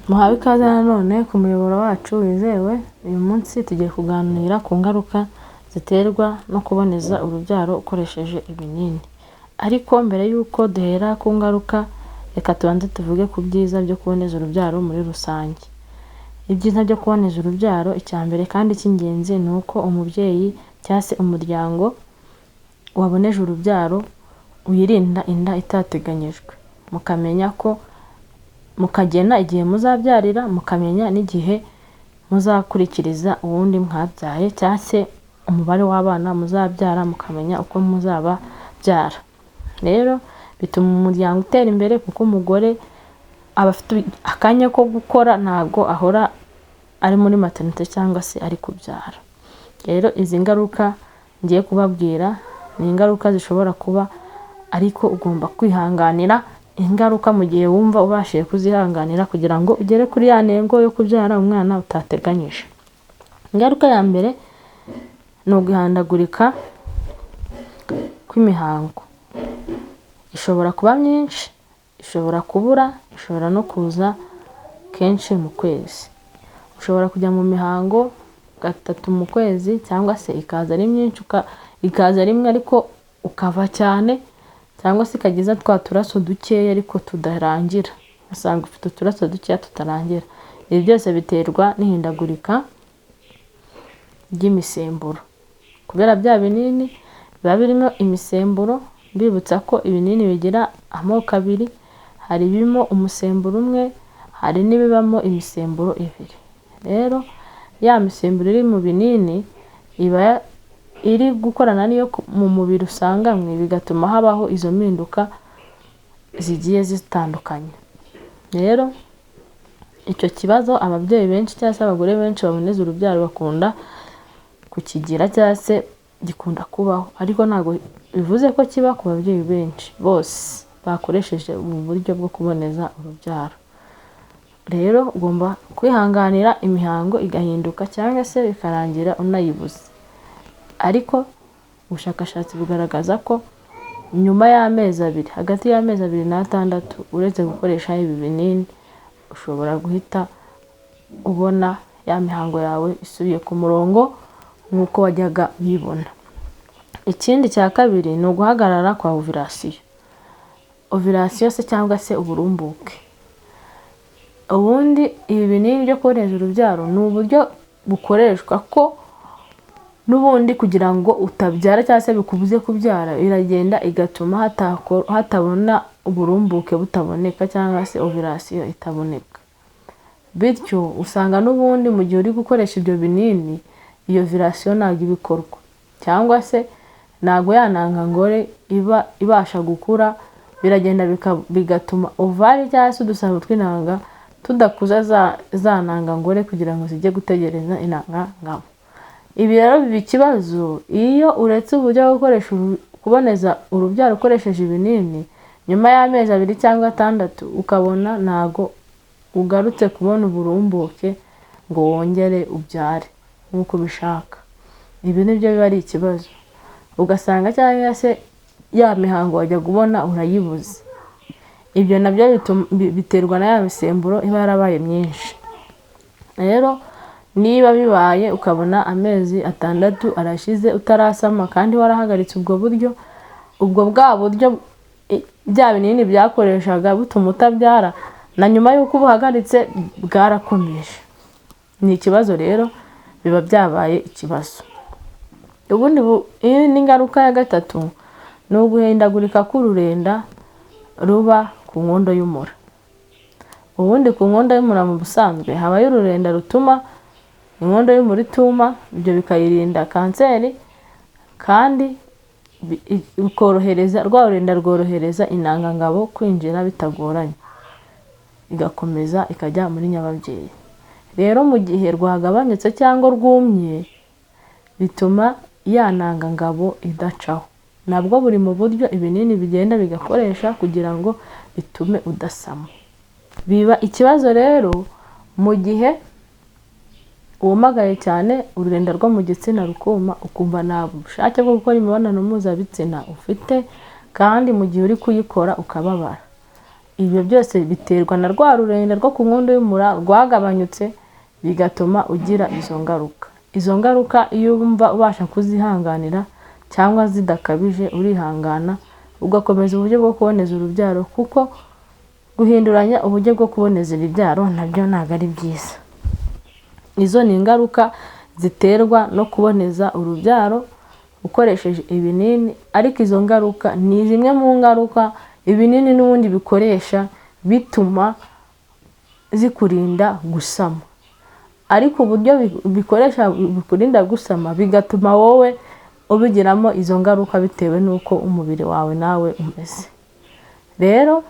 Muhawe ikaze nanone ku muyoboro wacu wizewe. Uyu munsi tugiye kuganira ku ngaruka ziterwa no kuboneza urubyaro ukoresheje ibinini. Ariko mbere y'uko duhera ku ngaruka, reka tubanze tuvuge ku byiza byo kuboneza urubyaro muri rusange. Ibyiza byo kuboneza urubyaro, icya mbere kandi cy'ingenzi ni uko umubyeyi cyangwa se umuryango waboneje urubyaro wirinda inda itateganyijwe. Mukamenya ko mukagena igihe muzabyarira, mukamenya n'igihe muzakurikiriza uwundi mwabyaye cyangwa se umubare w'abana muzabyara, mukamenya uko muzababyara. Rero bituma umuryango utera imbere kuko umugore aba afite akanya ko gukora, ntabwo ahora ari muri maternité cyangwa se ari kubyara. Rero izi ngaruka ngiye kubabwira ni ingaruka zishobora kuba, ariko ugomba kwihanganira ingaruka mu gihe wumva ubashije kuzihanganira kugira ngo ugere kuri ya ntego yo kubyara umwana utateganyije. Ingaruka ya mbere ni uguhandagurika kw'imihango. Ishobora kuba myinshi, ishobora kubura, ishobora no kuza kenshi mu kwezi. Ushobora kujya mu mihango gatatu mu kwezi cyangwa se ikaza ari myinshi, ikaza rimwe ariko ukava cyane, cyangwa se ikajya iza twa turaso dukeya ariko tudarangira, ugasanga ufite uturaso dukeya tutarangira. Ibi byose biterwa n'ihindagurika ry'imisemburo. Kubera bya binini biba birimo imisemburo, mbibutsa ko ibinini bigira amoko abiri, hari ibirimo umusemburo umwe, hari n'ibibamo imisemburo ibiri. Rero ya misemburo iri mu binini iba iri gukorana n'iyo mu mubiri usanganywe, bigatuma habaho izo mpinduka zigiye zitandukanye. Rero icyo kibazo ababyeyi benshi cyangwa se abagore benshi baboneza urubyaro bakunda kukigira cyangwa se gikunda kubaho, ariko ntabwo bivuze ko kiba ku babyeyi benshi bose bakoresheje ubu buryo bwo kuboneza urubyaro. Rero ugomba kwihanganira imihango igahinduka cyangwa se bikarangira unayibuze. Ariko ubushakashatsi bugaragaza ko nyuma y'amezi 2, hagati y'amezi 2 n'atandatu, uretse gukoresha ibi binini, ushobora guhita ubona ya mihango yawe isubiye ku murongo nk'uko wajyaga uyibona. Ikindi cya kabiri ni uguhagarara kwa ovulation. Ovulation se cyangwa se uburumbuke. Ubundi ibi binini byo kuboneza urubyaro ni uburyo bukoreshwa ko n'ubundi kugira ngo utabyara cyangwa se bikubuze kubyara, iragenda igatuma hatabona uburumbuke butaboneka cyangwa se ovulation itaboneka. Bityo usanga n'ubundi mu gihe uri gukoresha ibyo binini, iyo ovulation ntabwo iba ikorwa, cyangwa se ntabwo ya ntangangore iba ibasha gukura, biragenda bigatuma ovaries cyangwa se udusabo tw'intanga tudakuza za ntangangore kugira ngo zijye gutegereza intangangabo. Ibi rero biba ikibazo iyo uretse uburyo bwo gukoresha kuboneza urubyaro ukoresheje ibinini, nyuma y'amezi 2 cyangwa 6 ukabona ntago ugarutse kubona uburumbuke ngo wongere ubyare nk'uko ubishaka. Ibi nibyo biba ari ikibazo, ugasanga cyangwa se ya mihango wajyaga ubona urayibuze. Ibyo nabyo biterwa na ya misemburo iba yarabaye myinshi. Rero niba bibaye ukabona amezi 6 arashize utarasama kandi warahagaritse ubwo buryo, ubwo bwa buryo bya binini byakoreshaga butuma utabyara, na nyuma y'uko ubuhagaritse bwarakomeje. Ni ikibazo rero, biba byabaye ikibazo. Ubundi iyi ni ingaruka ya gatatu, ni uguhindagurika k'ururenda ruba ku nkondo y'umura. Ubundi ku nkondo y'umura mu busanzwe habayo ururenda rutuma inkondo y'umura ituma, ibyo bikayirinda kanseri, kandi bikorohereza rwa rurenda rworohereza intangangabo kwinjira bitagoranye, igakomeza ikajya muri nyababyeyi. Rero mu gihe rwagabanyutse cyangwa rwumye, bituma ya ntangangabo idacaho. Nabwo buri mu buryo ibinini bigenda bigakoresha kugira ngo bitume udasama. Biba ikibazo rero mu gihe wumagaye cyane, ururenda rwo mu gitsina rukuma, ukumva nta bushake bwo gukora imibonano mpuzabitsina ufite, kandi mu gihe uri kuyikora ukababara. Ibyo byose biterwa na rwa rurenda rwo ku nkondo y'umura rwagabanyutse, bigatuma ugira izo ngaruka. Izo ngaruka iyo wumva ubasha kuzihanganira cyangwa zidakabije, urihangana ugakomeza uburyo bwo kuboneza urubyaro, kuko guhinduranya uburyo bwo kuboneza urubyaro nabyo ntabwo ari byiza. Izo ni ingaruka ziterwa no kuboneza urubyaro ukoresheje ibinini, ariko izo ngaruka ni zimwe mu ngaruka ibinini n'ubundi bikoresha bituma zikurinda gusama. Ariko uburyo bikoresha bikurinda gusama bigatuma wowe ubigiramo izo ngaruka bitewe n'uko umubiri wawe nawe umeze. Rero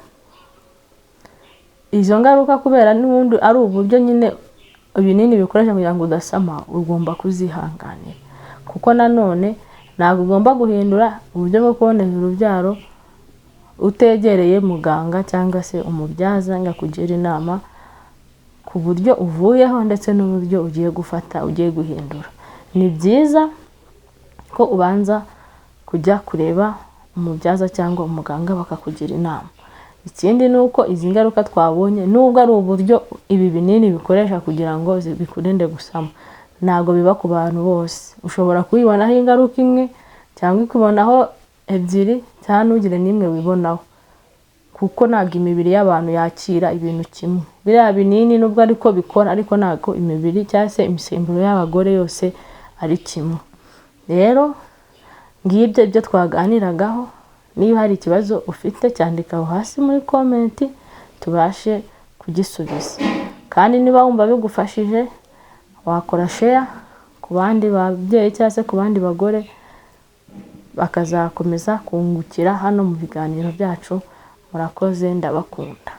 izo ngaruka, kubera n'ubundi ari uburyo nyine ibinini bikoresha kugira ngo udasama, ugomba kuzihanganira, kuko nanone ntabwo ugomba guhindura uburyo bwo kuboneza urubyaro utegereye muganga cyangwa se umubyaza ngo akugire inama ku buryo uvuyeho ndetse n'uburyo ugiye gufata, ugiye guhindura. Ni byiza ko ubanza kujya kureba umubyaza cyangwa umuganga bakakugira inama. Ikindi ni uko izi ngaruka twabonye, nubwo ari uburyo ibi binini bikoresha kugira ngo bikurinde gusama, ntabwo biba ku bantu bose. Ushobora kubibonaho ingaruka imwe cyangwa ukibonaho ebyiri, cyangwa ntugire n'imwe wibonaho, kuko ntabwo imibiri y'abantu yakira ibintu kimwe. Biriya binini nubwo ariko bikora, ariko ntabwo imibiri cyangwa se imisemburo y'abagore yose ari kimwe. Rero ngibyo ibyo twaganiragaho. Niba hari ikibazo ufite, cyandika aho hasi muri comment tubashe kugisubiza. Kandi niba wumva bigufashije, wakora share ku bandi babyeyi cyangwa se ku bandi bagore, bakazakomeza kungukira hano mu biganiro byacu. Murakoze, ndabakunda.